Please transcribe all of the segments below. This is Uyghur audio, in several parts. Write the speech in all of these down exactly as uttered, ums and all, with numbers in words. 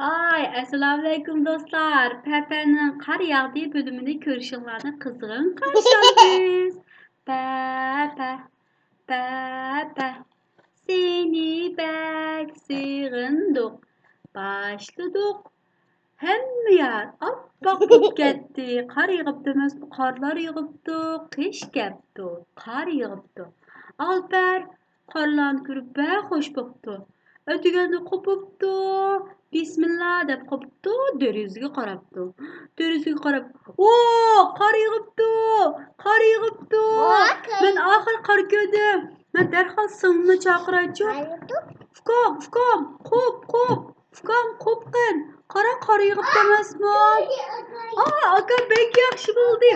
ھاي، ئەسسالامۇئەلەيكۇم دوستلار. پەپەنىڭ قار ياغدى بۆلۈمىنى كۆرۈشۈڭلارنى قىزغىن قارشى ئالىمىز. پەپە، پەپە، سېنى بەك سېغىندۇق. باشلىدۇق. ھەممە يەر ئاپئاق بولۇپ كەتتى. قار يېغىپتۇ ئەمەسمۇ، قارلار يېغىپتۇ، قىش كەپتۇ، قار يېغىپتۇ. ئالپەر قارلارنى كۆرۈپ بەك خوش بوپتۇ. ئەتىگەندە قوپۇپتۇ. بىسمىللا دەپ قوپۇپتۇ، دېرىزىگە قاراپتۇ. دېرىزىگە قاراپ، ئو، قار يېغىپتۇ، قار يېغىپتۇ. مەن ئاخىر قار كۆردۈم. مەن دەرھال سىڭلىمنى چاقىرايچۇ. ئۇكام، ئۇكام، قوپ، قوپ. ئۇكام، قوپقىن. قارا، قار يېغىپتۇ ئەمەسمۇ؟ ئا، ئاكا، بەك ياخشى بولدى.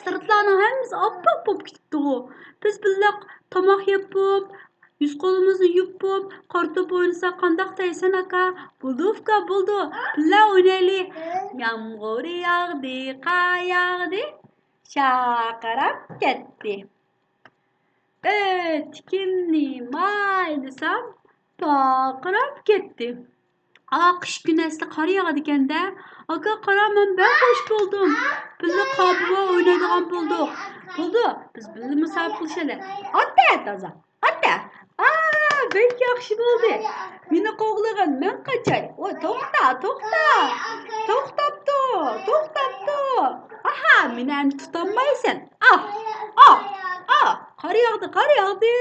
سىرتلارنىڭ ھەممىسى ئاپئاق بولۇپ كېتىپتىغۇ. بىز بىللە تاماق يەپ بوپ، يۈز-قولىمىزنى يۇيۇپ بوپ، قارا توپ ئوينىساق قانداق دەيسەن، ئاكا؟ بولدى، ئۇكا، بولدى. بىللە ئوينايلى. يامغۇر ياغدى، قار ياغدى، شارقىراپ كەتتى. ئۆتۈكۈمنى مايلىسام، پارقىراپ كەتتى. ئا، قىش كۈنى ئەسلى قار ياغىدىكەن-دە. ئاكا، قارا، مەن بەك خوش بولدۇم. بىللە قار بوۋاي ئوينايدىغان بولدۇق. بولدى، بىز بىللە مۇسابىقە قىلىشايلى. ئاتە، تازا، ئاتە. ئا، بەك ياخشى بولدى. مېنى قوغلىغىن، مەن قاچاي. ۋاي، توختا، توختا. توختاپتۇ، توختاپتۇ. ئاھا، مېنى ئەمدى تۇتالمايسەن. ئاھ، ئاھ، ئاھ. قار ياغدى، قار ياغدى.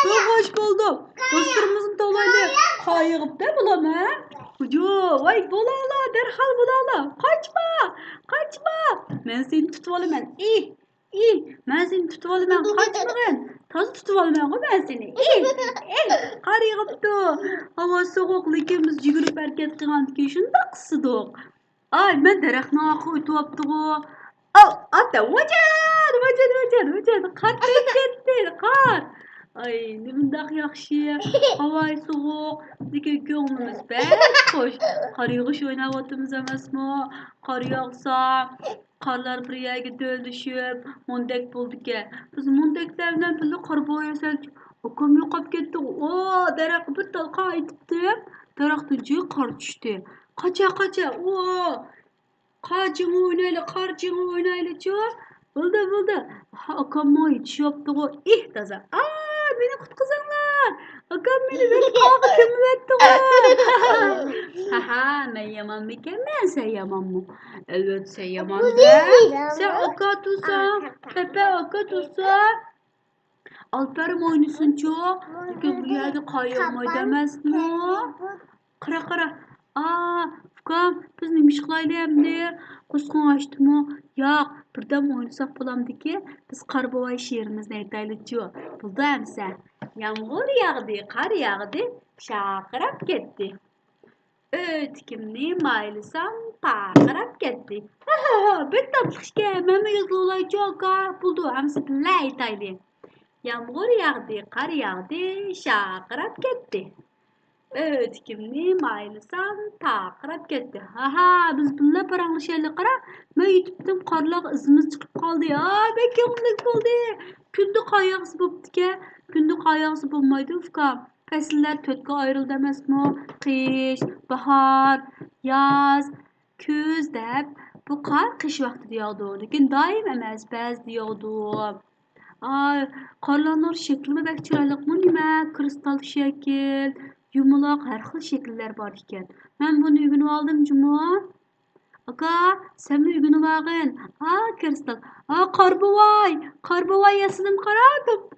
بەك خوش بولدۇم. دوستلىرىمىزنى توۋلايلى. قار يېغىپتۇ بولامە. ۋاي، بولالا، دەرھال بولالا. قاچما، قاچما. مەن سېنى تۇتۇۋالىمەن. ئى، ئى، مەن سېنى تۇتۇۋالىمەن. قاچمىغىن. تازا تۇتۇۋالىمەنغۇ مەن سېنى. ئى، ئى، قار يېغىپتۇ. ھاۋا سوغۇق، لېكىن بىز يۈگۈرۈپ ھەرىكەت قىلغاندىكىن شۇنداق ئىسسىدۇق. ئاي، مەن دەرەخنىڭ ئارقىغا ئۆتۈۋاپتىغۇ. ئاۋ، ئاتا، ۋاجان، ۋاجان، ۋاجان، ۋاجان، قار تېگىپ كەتتى، قار. ئاي، نېمانداق ياخشى، ھاۋايى سوغۇق، لېكىن كۆڭلىمىز بەك خوش. قار يېغىش ئويناۋاتىمىز ئەمەسمۇ؟ قار ياغسا، قارلار بىر يەرگە دۆلىشىپ، مۇندەك بولىدىكەن. بىز مۇندەكلەر بىلەن بىللە قار بوۋاي ياسايچۇ. ئۇكام يوقاپ كەتتى. ئو، دەرەخكە بىر تال قار ئېيتىپتىم. دەرەختىن جىق قار چۈشتى. قاچا، قاچا، ئو! قار جېڭى ئوينايلى، قار جېڭى ئوينايلىچۇ. بولدى، بولدى. ھا، ئاكاممۇ يېتىشىۋاپتىغۇ. ئېھ، تازا. ئا، مېنى قۇتقۇزۇڭلار. ئاكام مېنى بىر قارغا كۆمۈۋەتتىغۇ. ھاھا، مەن يامانمىكەنمەن، سەن يامانمۇ؟ ئەلۋەتتە، سەن يامان. سەن ئاكا تۇرساڭ، پەپە ئاكا تۇرسا. ئالپەرمۇ ئوينىسۇنچۇ؟ لېكىن بۇ يەردە قار ياغمايدۇ ئەمەسمۇ؟ قارا، قارا. ئا، ئۇكام، بىز نېمە ئىش قىلايلى ئەمدى؟ قورسىقىڭ ئاچتىمۇ؟ ياق، بىردەم ئوينىساق بولامدىكى؟ بىز قار بوۋاي شېئىرىمىزنى ئېيتايلىچۇ؟ بولدى ئەمىسە. يامغۇر ياغدى، قار ياغدى، شارقىراپ كەتتى. ئۆتۈكۈمنى مايلىسام، پارقىراپ كەتتى. ھا، ھا، ھا، بەك تاتلىق ئىكەن. مەنمۇ يازغىلى بولايچۇ، ئاكا؟ بولدى، ھەممىسى بىللە ئېيتايلى. يامغۇر ياغدى، قار ياغدى، شارقىراپ كەتتى. ئۆتۈكۈمنى مايلىسام، پارقىراپ كەتتى. ھاھا، بىز بىللە پاراڭلىشايلى، قارا. مەن يېتىپتىم، قارلارغا ئىزىمىز چىقىپ قالدى. ھا، بەك كۆڭۈللۈك بولدى. كۈندە قار ياغسا بوپتىكەن. كۈندە قار ياغسا بولمايدۇ، ئۇكام. پەسىللەر تۆتكە ئايرىلدى ئەمەسمۇ؟ قىش، باھار، ياز، كۈز دەپ. بۇ قار قىش ۋاقتىدا ياغىدۇ، لېكىن دائىم ئەمەس، بەزىدە ياغىدۇ. ئاي، قارلارنىڭ شەكلىمۇ بەك چىرايلىق. بۇ نېمە؟ كرىستال شەكىل، يۇمىلاق، ھەر خىل شەكىللەر بار ئىكەن. مەن بۇنى ئۆگىنىۋالدىم جۇمۇ. ئاكا، سەنمۇ ئۆگىنىۋالغىن. ئا، كرىستال. ئا، قار بوۋاي، قار بوۋاي ياسىدىم، قارا.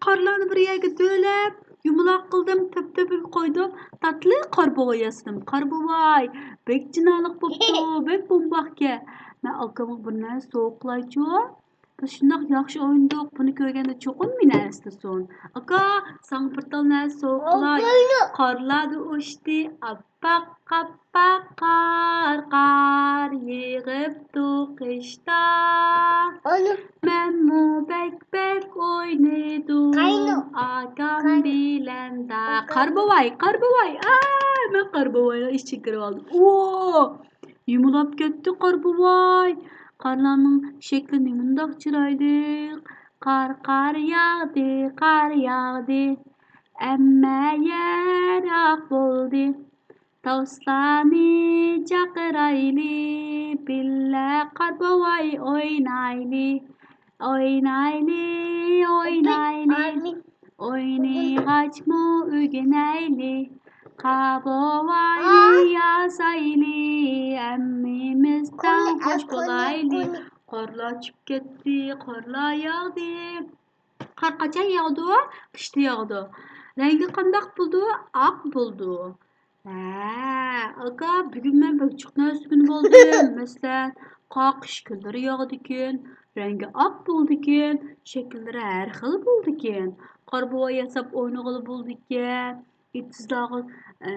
قارلارنى بىر يەرگە دۆلەپ، يۇمىلاق قىلدىم، تۆپ-تۆپىگە قويدۇم. تاتلىق قار بوۋاي ياسىدىم. قار بوۋاي، بەك جىنالىق بوپتۇ، بەك بومباقكەن. مەن ئاكامغا بىر نەرسە سوۋغا قىلايچۇ. بىز شۇنداق ياخشى ئوينىدۇق، بۇنى كۆرگەندە چوقۇم مېنى ئەسلىسۇن. ئاكا، ساڭا بىر تال نەرسە سوۋغا قىلاي. قارلاردا ئۇچتى ئاپئاق قاپئاق قار، قار يېغىپتۇ قىشتا. مەنمۇ بەك بەك ئوينىدىم ئاكام بىلەن دا. قار بوۋاي، قار بوۋاي، ئاي، مەن قار بوۋاينىڭ ئىچىگە كىرىۋالدىم. ئۇۋا! يۇمۇلاپ كەتتى قار بوۋاي. قارلارنىڭ شەكلى نېمانداق چىرايلىق. قار، قار ياغدى، قار ياغدى. ھەممە يەر ئاق بولدى. دوستلارنى چاقىرايلى، بىللە قار بوۋاي ئوينايلى. ئوينايلى، ئوينايلى. ئوينىغاچمۇ ئۆگىنەيلى. قار بوۋاينى ياسايلى. ھەممىمىز تەڭ خوش بولايلى. قارلار چۈشۈپ كەتتى، قارلار ياغدى. قار قاچان ياغىدۇ؟ قىشتا ياغىدۇ. رەڭگى قانداق بولىدۇ؟ ئاق بولىدۇ. ھە، ئاكا، بۈگۈن مەن بەك جىق نەرسە ئۆگىنىپ ئالدىم. مەسىلەن، قاقىش كۈنلىرى ياغىدىكەن، رەڭگى ئاق بولىدىكەن، شەكىللىرى ھەر خىل بولىدىكەن. قار بوۋاي ياساپ ئوينىغىلى بولىدىكەن. ئېتىزلارغا، ئە،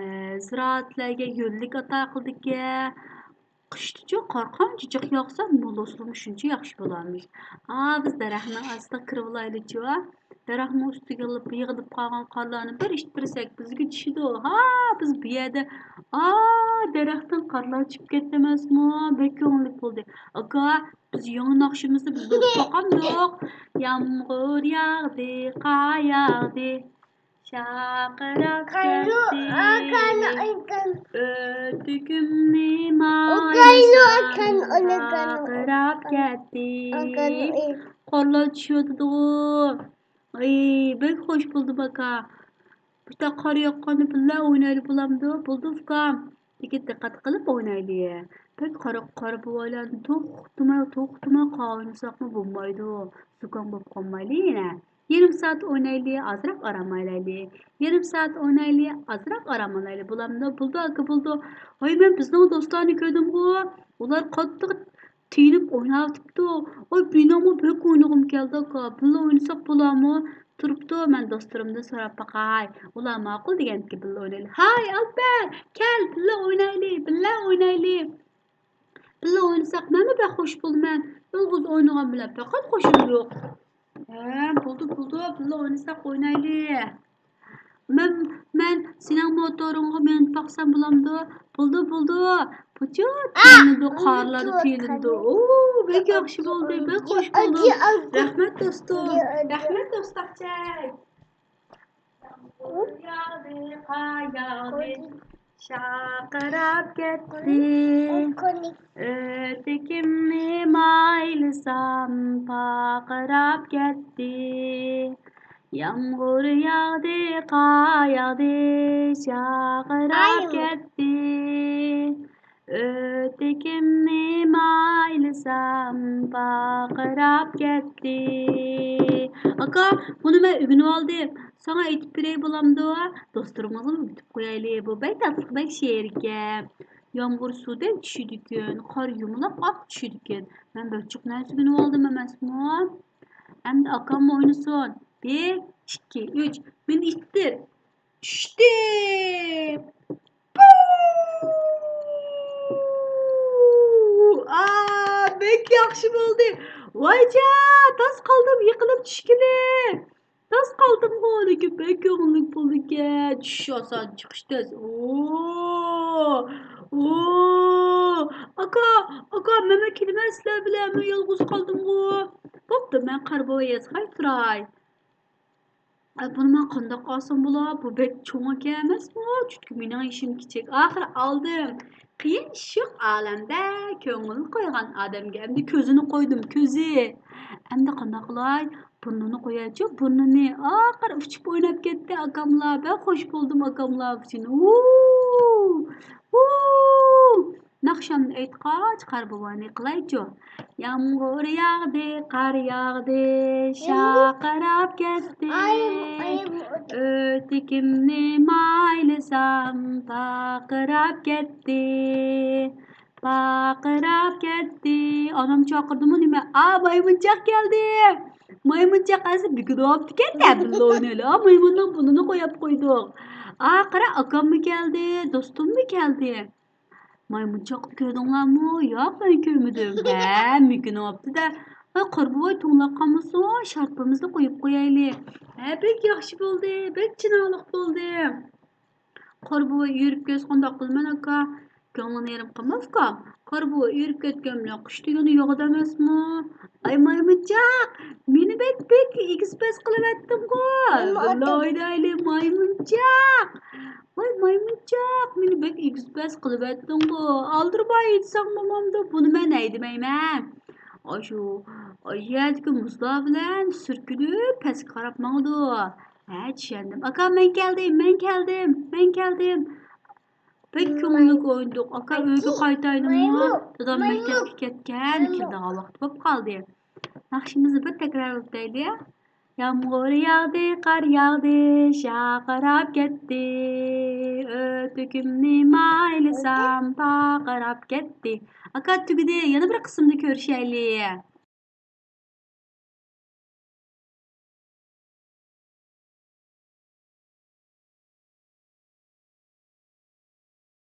زىرائەتلەرگە يۆللۈك ئاتا قىلىدىكەن. قىشتىچۇ قار قانچە جىق ياغسا، موللىسىمۇ شۇنچە ياخشى بولارمىش. ئا، بىز دەرەخنىڭ ئاستىغا كىرىۋالايلىچۇ. دەرەخنىڭ ئۈستىگە يىغىلىپ، يىغىلىپ قالغان قارلارنى بىر ئىتتىرسەك، بىزگە چۈشىدۇ. ھا، بىز بۇ يەردە، ئا، دەرەختىن قارلار چۈشۈپ كەتتى ئەمەسمۇ؟ بەك كۆڭۈللۈك بولدى. ئاكا، بىز يېڭى ناخشىمىزنى بىز بىلىپ باقامدۇق؟ يامغۇر ياغدى، قار ياغدى. شارقىراپ كەتتى. ئۆتۈكۈمنى مايلىسام، شارقىراپ كەتتى. قارلار چۈشۈۋاتىدىغۇ. ئاي، بەك خوش بولدۇم ئاكا. بىر تال قار ياغقاندا بىللە ئوينايلى بولامدۇ؟ بولدى ئۇكام. لېكىن دىققەت قىلىپ ئوينايلى. بەك قارا، قارا بوۋايلارنى توختىماي، توختىماي قار ئوينىساقمۇ بولمايدۇ. زۇكام بولۇپ قالمايلى يەنە. يېرىم سائەت ئوينايلى، ئازراق ئارام ئالايلى. يېرىم سائەت ئوينايلى، ئازراق ئارام ئالايلى. بولامدۇ؟ بولدى ئاكا، بولدى. ھاي، مەن بىزنىڭ دوستلارنى كۆردۈمغۇ. ئۇلار قاتتىق تىيىنىپ ئويناۋېتىپتۇ. ۋاي، مېنىڭمۇ بەك ئوينىغۇم كەلدى ئاكا. بىللە ئوينىساق بولامۇ؟ تۇرۇپتۇ، مەن دوستلىرىمدىن سوراپ باقاي. ئۇلار ماقۇل دېگەنتى بىللە ئوينايلى. ھاي، ئەلپەر، كەل، بىللە ئوينايلى، بىللە ئوينايلى. بىللە ئوينىساق مەنمۇ بەك خوش بولىمەن. يالغۇز ئوينىغان بىلەن پەقەت خوشۇم يوق. ھە، بولدى، بولدى، بىللە ئوينىساق ئوينايلى. مەن، مەن سېنىڭ موتورۇڭغا مىنىپ باقسام بولامدۇ؟ بولدى، بولدى. پۇچۇت تىيىلىدۇ، قارلاردا تىيىلىدۇ. ئو، بەك ياخشى بولدى، بەك خوش بولدۇم. رەھمەت دوستۇم، رەھمەت دوستاقچەك. ياغدى، قار ياغدى، شارقىراپ كەتتى. ئۆتۈكۈمنى مايلىسام، پارقىراپ كەتتى. يامغۇر ياغدى، قار ياغدى، شارقىراپ كەتتى. ئۆتۈكۈمنى مايلىسام، پارقىراپ كەتتى. ئاكا، بۇنى مەن ئۆگىنىۋالدىم. ساڭا ئېيتىپ بېرەي بولامدۇ؟ دوستلىرىمىزغىمۇ ئۆگىتىپ قويايلى. بۇ بەك تاتلىق، بەك شېرىن ئىكەن. يامغۇر سۇدەك چۈشىدىكەن، قار يۇمىلاق ئاق چۈشىدىكەن. مەن بەك جىق نەرسە ئۆگىنىۋالدىم ئەمەسمۇ؟ ئەمدى ئاكاممۇ ئوينىسۇن. بىر، ئىككى، ئۈچ. مېنى ئىتتىر. چۈشتى. پۇ! ئا، بەك ياخشى بولدى. ۋايجان، تاس قالدىم يىقىلىپ چۈشكىلى. تاس قالدىمغۇ، لېكىن بەك كۆڭۈللۈك بولدىكەن. چۈشۈش ئاسان، چىقىش تەس. ئو! ئو! ئاكا، ئاكا، مەنمۇ كېلىمەن سىلەر بىلەن، مەن يالغۇز قالدىمغۇ. بوپتۇ، مەن قار بوۋاي ياسىغاي تۇراي. ئە، بۇنى مەن قانداق ئالسام بولا؟ بۇ بەك چوڭ ئىكەن ئەمەسمۇ؟ چۈنكى مېنىڭ يېشىم كىچىك. ئاخىرى ئالدىم. قىيىن ئىش يوق ئالەمدە، كۆڭۈل قويغان ئادەمگە. ئەمدى كۆزىنى قويدۇم، كۆزى. ئەمدى قانداق قىلاي؟ بۇرنىنى قويايچۇ، بۇرنىنى. ئاخىرى ئۇچۇپ ئويناپ كەتتى ئاكاملار. بەك خوش بولدۇم ئاكاملار ئۈچۈن. ۋۇ! ۋۇ! ناخشامنى ئېيتقاچ، قار بوۋاينى قىلايچۇ. يامغۇر ياغدى، قار ياغدى، شارقىراپ كەتتى. ئۆتۈكۈمنى مايلىسام، پارقىراپ كەتتى. پارقىراپ كەتتى. ئانام چاقىردىمۇ نېمە؟ ئا، مايمۇنچاق كەلدى. مايمۇنچاق ھازىر بۈگۈدۈۋاپتىكەن-دە، بىللە ئوينايلى. ئا، مايمۇننىڭ بۇرنىنى قوياپ قويدۇق. ئا، قارا، ئاكاممۇ كەلدى، دوستۇممۇ كەلدى. مايمۇنچاقنى كۆردۈڭلارمۇ؟ ياق، مەن كۆرمىدىم. ھە، مېكىنىۋاپتۇ-دە. ۋاي، قار بوۋاي توڭلاپ قالمىسۇن، شارپىمىزنى قويۇپ قويايلى. ھە، بەك ياخشى بولدى، بەك چىرايلىق بولدى. قار بوۋاي يۈرۈپ كەلسە قانداق قىلىمەن، ئاكا؟ كۆڭلۈڭنى يېرىم قىلما ئۇكام. قارا بوۋا ئېرىپ كەتكەن بىلەن قىش دېگىنى يوق ئەمەسمۇ؟ ئاي مايمۇنچاق، مېنى بەك بەك ئېگىز پەس قىلىۋەتتىڭغۇ. بىللە ئوينايلى مايمۇنچاق. ۋاي مايمۇنچاق، مېنى بەك ئېگىز پەس قىلىۋەتتىڭغۇ. ئالدىرىماي ئېيتساڭ بولمامدۇ؟ بۇنى مەن ھەيدىمەيمەن. ئاشۇ يەردىكى مۇزلار بىلەن سۈركىلىپ پەسكە قاراپ ماڭىدۇ. ھە، چۈشەندىم. ئاكا، مەن كەلدىم، مەن كەلدىم، مەن كەلدىم. بەك كۆڭۈللۈك ئوينىدۇق. ئاكا، ئۆيگە قايتايلىمۇ؟ دادام مەكتەپكە كەتكەن، كىرىدىغان ۋاقىت بولۇپ قالدى. ناخشىمىزنى بىر تەكرارلىۋېتەيلى. يامغۇر ياغدى، قار ياغدى، شارقىراپ كەتتى. ئۆتۈكۈمنى مايلىسام، پارقىراپ كەتتى. ئاكا، تۈگىدى. يەنە بىر قىسىمدا كۆرۈشەيلى.